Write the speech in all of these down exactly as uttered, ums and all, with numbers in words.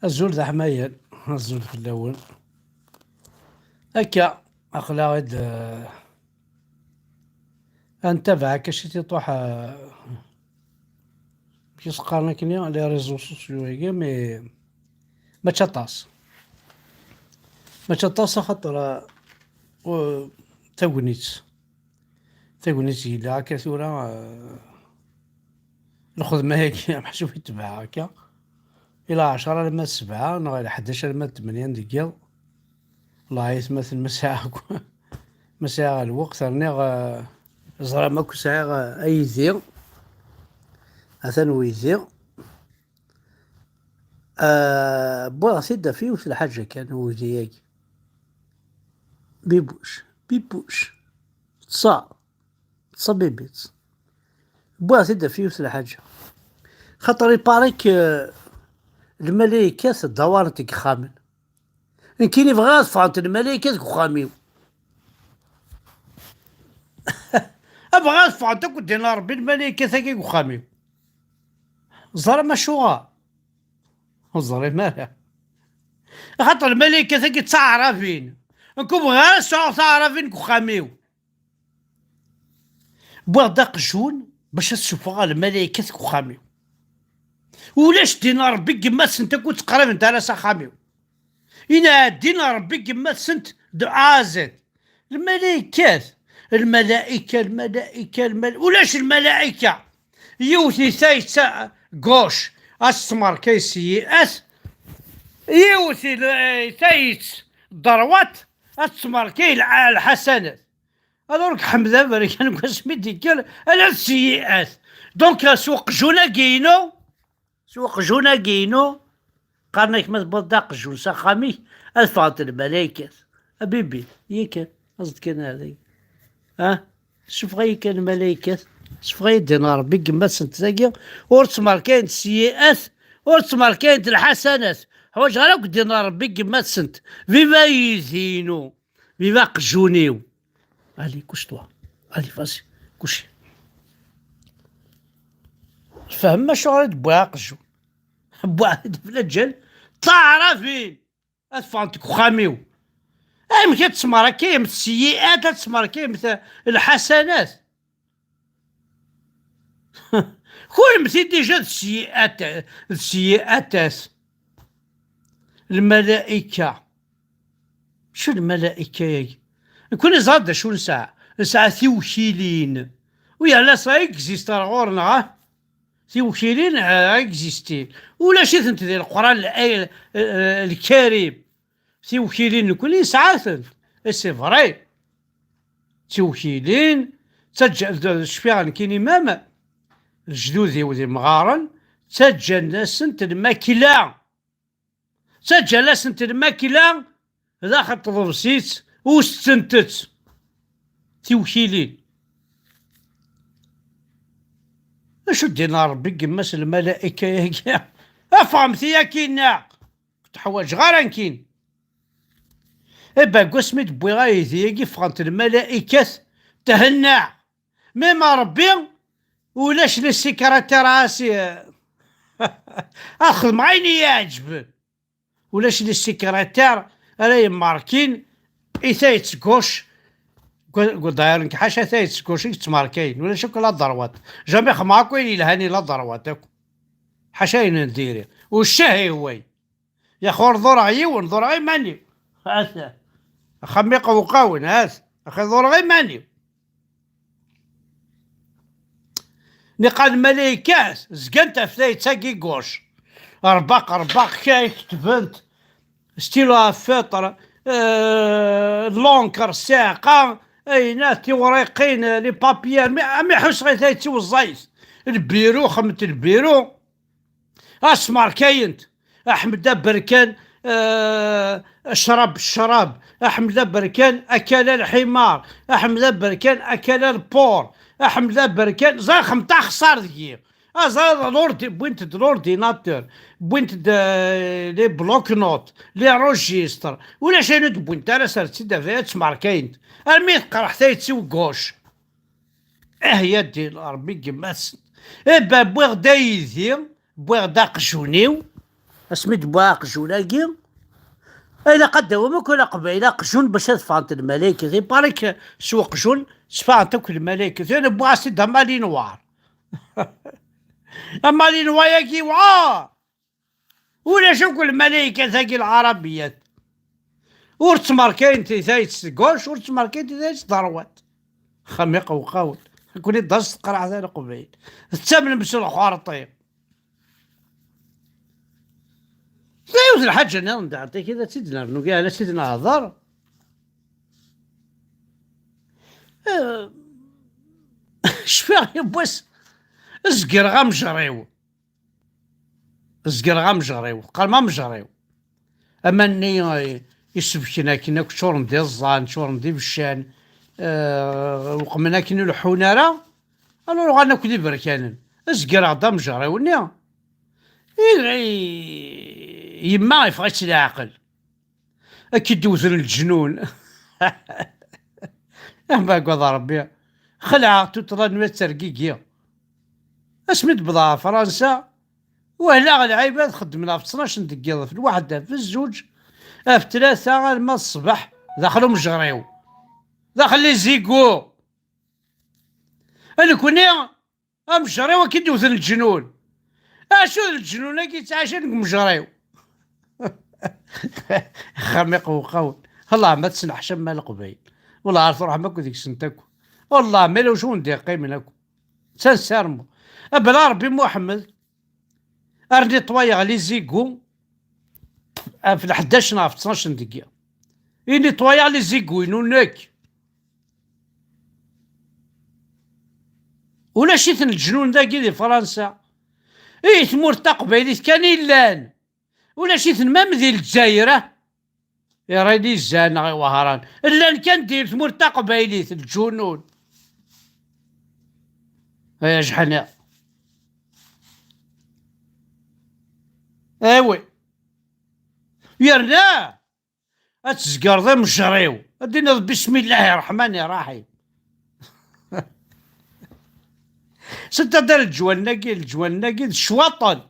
Azul d aḥmayan, azul fell-awen. Akka, aql-aɣ-id, eh, ad ntabaɛ akka ciṭiṭuḥ, eh, amek i s-qqaren akkenni, les réseaux sociaux-agi, mais mačči aṭas. Mačči aṭas axaṭer, eh, u-, tagnit. Tagnit yella akka tura, eh, lxedma-agi, meḥsub itbeɛ akka. Ila ɛecṛa alamma d sebɛa, neɣ ila ḥdac alamma d tmenya deg yiḍ. Wellah ay atmaten, ma sɛiɣ, ma sɛiɣ lweqt, rniɣ, eh, ẓram akk sɛiɣ, eh, aydi. Atan uydi. Eh, wwiɣ-t-id ɣef yiwet lḥaǧa kan, uydi-agi. Bibuc, bibuc. Ṭṣa. Ṭṣa bibit. Wwiɣ-t-id ɣef yiwet lḥaǧa. Xaṭer iparik, eh, lmalaykat ddawarent deg yexxamen. Nekkini bɣiɣ ad ffɣent lmalaykat deg uxxam-iw. Bɣiɣ ad ffɣent akk ddin n Ṛebbi lmalaykat-agi deg uxxam-iw. Ẓram acuɣer? Ur ẓrim ara. Axaṭer lmalaykat-agi d taɛrabin. Nekk ur bɣiɣ ara ad sɛuɣ taɛrabin deg uxxam-iw. Wwiɣ-d aqjun bac ad ssufɣeɣ lmalaykat deg uxxam-iw. Ulac ddin n Ṛebbi deg yemma-tsent akk ur ttqerribent ara s axxam-iw. Inna ddin n Ṛebbi deg yemma-tsent de A à Z. Lmalaykat, lmalayka, lmalayka, lmal-, ulac lmalayka. Yiwet i tayet gauche, ad tettmerkay syi'at. Yiwet i tayet droite, ad tettmerkay lḥ-, lḥasanat. Alors ḥmed aberkan deg wasmi d-yekker, ala d syi'at. Donc, s uqjun-agi-inu, s uqjun-agi-inu, qqaren-ak ma tewwiḍ-d aqjun s axxam-ik, ad ffɣent lmalaykat. A bibi, yakan, aẓ-d kan ar dagi. Ha? Ssufeɣ-iyi kan lmalaykat, ssufeɣ-iyi ddin n Ṛebbi deg yemma-tsent tagi, ur ttmerkayent syi'at, ur ttmerkayent lḥasanat. Ḥwaǧeɣ ara akk ddin n Ṛebbi deg yemma-tsent. Viva yidi-inu, viva aqjun-iw. Allez, couche-toi. Allez, vas-y, couche. Tfehmem acuɣer i d-wwiɣ aqjun? Wwiɣ-d aflaǧal d taɛrabin. Ad ffɣent deg uxxam-iw. Amek ad tsemrekayem syi'at, ad tsemrekayem lḥasanat? Kunemti déjà d syi'at, d syi'atat. Lmalaika. Acu lmalaika-agi? Nekkni ẓer d acu nesɛa. Nesɛa tiwkilin. U yerna ça existe ar ɣur-neɣ, ah? Tiwkilin, ah, existin. Ulac-itent di Leqran, l-, ay-, eh, Lkarim. Tiwkilin nekkni nesɛa-tent. Et c'est vrai. Tiwkilin, ttaǧǧa-, d-, cfiɣ nekkini même, lejdud-iw d imɣaren, ttaǧǧan-asent lmakla. Ttaǧǧan-asent lmakla, daxel teḍbes-itt, u settent-tt. Tiwkilin. Acu d-yenna Ṛebbi deg yemma-s lmalaika-agi? Ffɣemt-iyi akkin-a! Ur teḥwaǧeɣ ara nekkini. Iba deg wasmi d-wwiɣ aydi-agi, ffɣent lmalaikat, thennaɣ. Même Ṛebbi, ulac les secrétaires ara s-, ad xedmeɣ ayen i yi-iɛeǧben. Ulac les secrétaires ara yemmarkin i tayet gauche. Gu-, gu-, d'ailleurs, nekk ḥaca tayet gauche i yettmarkayen, ulac akk la droite. Jamais xedmeɣ akk ayen yelhan i la droite akk. Ḥaca ayen n diri. U ccah ihway. Yax ur ḍureɣ yiwen, ḍureɣ iman-iw. Hat. Axxam iqewqawen, hat. Axi ḍureɣ iman-iw. Niqal lmalaykat zgant ɣef tayet-agi gauche. Rebaq, rebaq, kay ketbent. Stylo à feutre, euh, l'encre, ssiɛqa, ayna, tiwriqin, les papiers, mi, mi ḥusseɣ i tayet-iw ẓẓayet. Lbiru, xedment lbiru. Asmerkayent. Aḥmed aberkan, eh, ccrab, ccrab. Aḥmed aberkan, akala lḥimar. Aḥmed aberkan, akala lpur. Aḥmed aberkan, ẓer xemt axeṣṣar deg-i. Aẓar l'ordi-, wwint-d l'ordinateur, wwint-d, eh, les bloc-notes, les registres. Ulac ayen ur d-wwint ara, sert-tt-id, ad ttmerkayent. Armi teqreḥ tayet-iw gauche. Ah, ya ddin Ṛebbi n yemma-tsen. Eh ben, wwiɣ-d aydi, wwiɣ-d aqjun-iw, Asmi d-wwiɣ aqjun-agi, ilaq ad d-awim akk leqbayel aqjun bac ad ffɣent lmalaykat. Ibarek s uqjun, sfaɣent akk lmalaykat. Yan wwiɣ-as-id amalinwar. Amalinwar-agi yewɛer. Ulac akk lmalaykat-agi lɛarabiyat. Ur ttmerkayent di tayet s gauche, ur ttmerkayent di tayet s droite. Xam iqewqawen. Nekkni d as teqraɛt a leqbayel. Tettamnem s lxerṭi. Tella yiwet lḥaǧa nniḍen daɣen, taki ad tt-id-nernu, kan ad tt-id-nehḍer. Eh, cfiɣ yiwwas, zegreɣ amejriw. Zegreɣ amejriw, qqarem amejriw. Aman-nni, eh, isebken akken akk ččuren d iẓẓan, ččuren d ibeccan, eh, weqmen akken ur leḥḥun ara, alors uɣalen akk d iberkanen. Zegreɣ-d amejriw-nni, i, i, yemma yeffeɣ-itt leɛqel. Ad k-id-wten leǧnun. Amagad Rebbi. Xelɛeɣ tutla-nni ad tergigi. Asmi d-wwḍeɣ ɣer Fransa, wehleɣ lɛibad xeddmen ɣef ttnac n deg yiḍ, ɣef lwaḥda, ɣef zzuǧ, ɣef tlata, arma d ṣṣbeḥ, daxel umejriw. Daxel les égouts. Nekkni, amejriw ad k-id-wten leǧnun. Acu d leǧnun-agi yettɛican deg umejriw? Axxam iqewqawen. Allah ma tesneḥcam ma leqbayel. Wellah ar truḥem akk deg-sent akk. Wellah ma yella wacu wen-d-iqqimen akk. Ttansarmu. Abla Rebbi Muḥemmed. Ar netwayeɣ les égouts ɣef lḥdac neɣ ɣef ttnac n deg yiḍ. I netwayeɣ les égouts-inu nekk. Ulac-iten leǧnun dagi di Fransa. I tmurt taqbaylit kan i llan. Ulac-iten même di Lezzayer, ah. Iṛayen izan neɣ i Wehran. Llan kan di tmurt taqbaylit, leǧnun. Ay ajeḥniḍ. Awi. Yerna ad tezgareḍ amejriw, ad d-tiniḍ bismillahi ṛṛeḥmani ṛṛaḥim. Senta da leǧwanen-agi, leǧwanen-agi d ccwaṭen.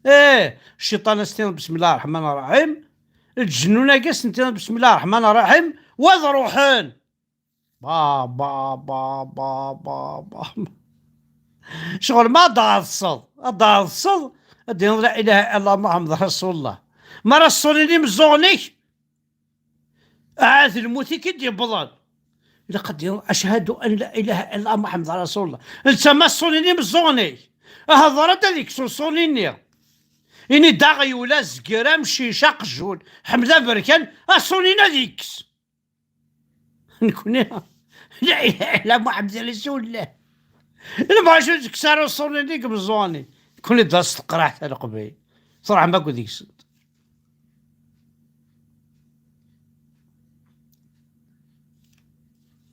Ih, cciṭan ad s-tiniḍ bismillahi ṛṛeḥmani ṛṛaḥim, leǧnun-agi ad s-tiniḍ bismillahi ṛṛeḥmani ṛṛaḥim, wa ad ruḥen. Ba, ba, ba, ba, ba, ba. Ccɣel ma ad tɛeḍseḍ, ad tɛeḍseḍ, ad d-tiniḍ la ilaha illallah Muḥemmed Rasulullah. Ma ara ṣṣunin imeẓẓuɣen-ik, ahat d lmut i k-id-yewwḍen. Ilaq ad d-tiniḍ ashhadu an la ilaha illallah Muḥemmed Rasulullah. Netta ma ṣṣunin imeẓẓuɣen-ik, ahat ḍer ad d-ikkes uṣuni-nni. Ini-d aɣyul, azger, amcic, aqjun, ḥmed aberkan, aṣuni-nni ad ikkes. Nekkni, la ilaha illa Muḥemmed Rasulullah. Lbac ur tekkes ara uṣuni-nni deg imeẓẓuɣen-nni. Nekkni d as teqraɛt a leqbayel. Truḥem akk deg-sent.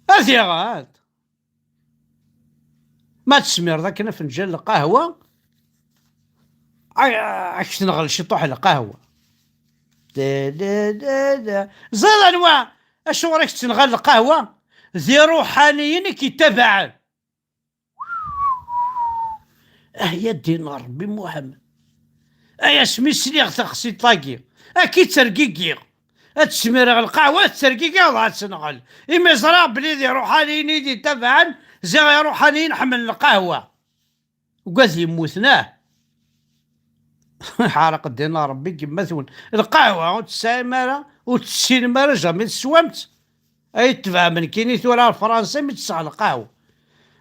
Ad yaɣ-, ad. Ma tesmireḍ akken afenǧal n lqahwa, a-, ad k-tenɣel ciṭuḥ lqahwa. Da, da, da, da. Ẓriḍ anwa acuɣer i k-tenɣel lqahwa? D iṛuḥaniyen i k-yettabaɛen. Ah, ya ddin n Ṛebbi Muḥemmed. Ay asmi sliɣ taxsiṭ-agi, akka i ttergigiɣ. Ad smireɣ lqahwa, ad ttergigiɣ, dɣa ad tenɣel. Imi ẓriɣ belli d iṛuḥaniyen i d-ittabaɛen, ziɣ iṛuḥaniyen ḥemmlen lqahwa. Ugad yemmuten, ah. Ḥareq ddin n Ṛebbi deg yemma-twen. Lqahwa ur tesɛim ara, ur tessinem ara, jamais teswam-tt. Ay tfehmem kini tura ar Fransa mi tesseɣ lqahwa.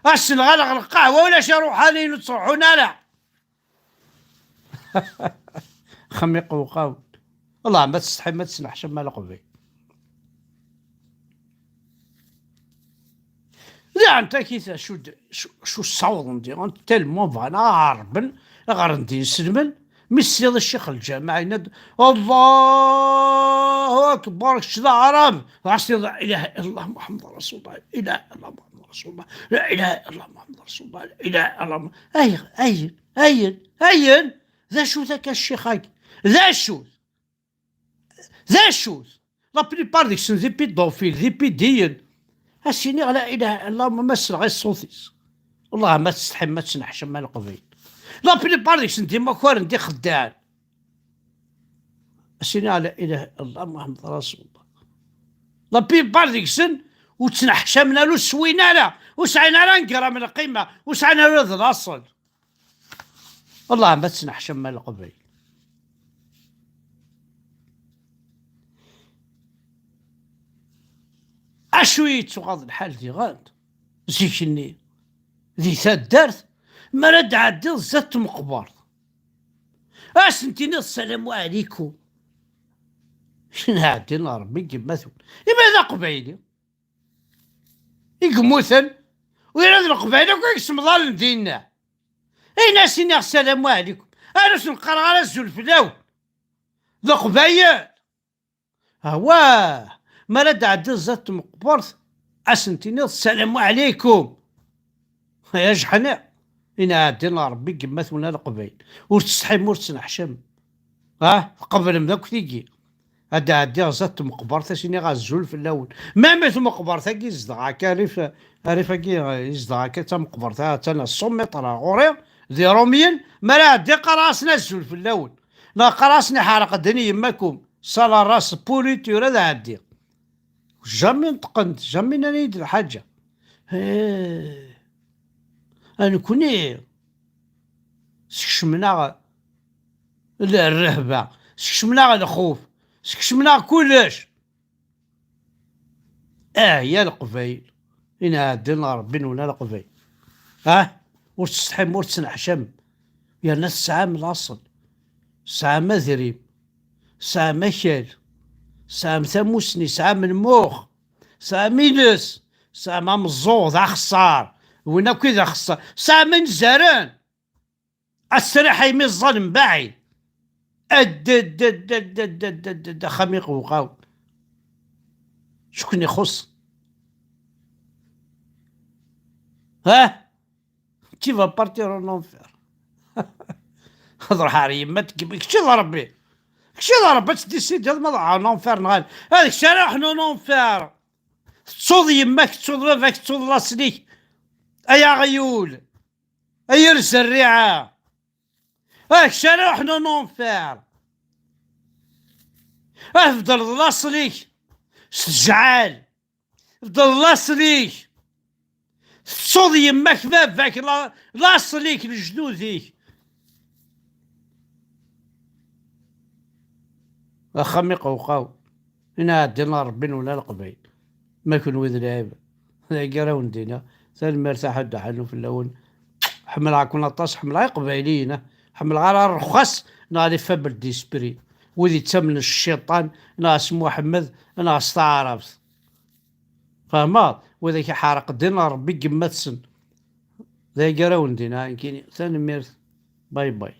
Asenɣaleɣ lqahwa, ulac iṛuḥaniyen ur ttruḥun ara. Xam iqewqawen. Allah ma tsetḥim ma tesneḥcam ma leqbayel. Daɣen takit acu d-, acu, acu ssawḍen diɣen, tellement bɣan ad ɛerben, ad ɣren d inselmen, mi tesliḍ ccix lǧameɛ yenna-d: "Allahu akbar, kečč d aɛrab." Dɣa tesliḍ: "La ilaha illallah Muḥemmed Rasulullah, la ilaha illallah Muḥemmed Rasulullah, la ilaha illallah Muḥemmed Rasulullah, la ilaha illallah." Ayen, ayen, ayen, ayen? D acu-t akka ccix-agi? D acu-t? D acu-t? La plupart deg-sen d ipidofil, d ipidiyen. Ad s-iniɣ la ilaha illallah ma selleɣ i ṣṣut-is. Wellah ma tsetḥim ma tesneḥcam a leqbayel. La plupart deg-sen d imakaren, d ixeddaɛen. Asini ala ilaha illallah Muḥemmed Rasulullah. La plupart deg-sen ur ttneḥcamen ara, ur swin ara, ur sɛin ara ngram lqima, ur sɛin ara d laṣel. Wellah ma ttneḥcam ma Leqbayel. Acu yettuɣaḍ lḥal diɣen zik-nni di taddart, mi ara d-ɛeddiḍ zdat tmeqbert, ad sen-tiniḍ ssalamu ɛlikum. Nɛeddi n Ṛebbi n yemma-twen. Imi d aqbayli i yemmuten, u yella d leqbayel akk i yessemḍalen dinna. Ayen as-iniɣ ssalamu ɛlikum, ar ur sen-qqareɣ ara azul fell-awen. D leqbayel. Awah, mi ara d-ɛeddiḍ zdat tmeqbert, ad sen-tiniḍ ssalamu ɛlikum. Ay ajeḥniḍ, inɛeddi n Ṛebbi n yemma-twen a leqbayel. Ur tsetḥim, ur tettneḥcam. Ha, tqeblem d akk tigi. Ad d-ɛeddiɣ zdat tmeqbert, ad s-iniɣ azul fell-awen. Même tmeqbert-agi zedɣeɣ akka, rrif, rrif-agi zedɣeɣ akka, d tameqbert-a attan à cent mètres ɣur-i, d Iṛumyen, mi ara ɛeddiɣ qqareɣ-asen azul fell-awen. Neɣ qqareɣ-asen iḥerq ddin yemma-kum, ça la race pourrie, tura ad ɛeddiɣ. Jamais neṭqent, jamais nnan-iyi-d lḥaǧa. Eh, a nekni, skecmen-aɣ l-, rrehba, skecmen-aɣ lxuf, skecmen-aɣ kullec. Ah, ya Leqbayel, inɛeddi n Ṛebbi-nwen a Leqbayel. Ah, ur tsetḥim, ur tettneḥcam, yerna tesɛam laṣel, tesɛam adrim, tesɛam akal, tesɛam tamusni, tesɛam lmux, tesɛam iles, tesɛam ameẓẓuɣ d axeṣṣar, win akk i d axeṣṣar, tesɛam inzaren. Ass-a riḥ ay mi ẓẓal mbaɛid. Addadadadadadadad, axxam iqewqaw. Cukni ixuṣ. Ha? Tu vas partir en enfer. Ad ruḥ ar yemma tgem, kečč d Ṛebbi. Kečč d Ṛebbi ad tdisidiḍ ma ad ruḥeɣ en enfer neɣ ala. Ad kečč ara ruḥen en enfer. Tettuḍ yemma-k, tettuḍ baba-k, tettuḍ laṣel-ik. Ay aɣyul. Ay yir zerriɛa. Ah, kečč ara iruḥen en enfer. Ah, tbeddleḍ laṣel-ik s tejɛal. Tbeddleḍ laṣel-ik. Tettuḍ yemma-k, baba-k, la-, laṣel-ik, lejdud-ik. Axxam iqewqaw. Inɛeddi n Ṛebbi-nwen a Leqbayel. Ma kunwi d lɛib. Dagi ara wen-d-iniɣ. Tanemmirt a Ḥedd Ḥannu fell-awen. Ḥemmleɣ-ken aṭas, ḥemmleɣ Iqbayliyen, ah. Ḥemmleɣ ara rrxas neɣ les faibles d'esprit. Wid yettamnen s cciṭan neɣ s Muḥemmed neɣ s taɛrabt. Fehmeḍ? Widak iḥerq ddin n Ṛebbi n yemma-tsen. Dagi ara wen-d-iniɣ nekkini. Tanemmirt. Bye bye.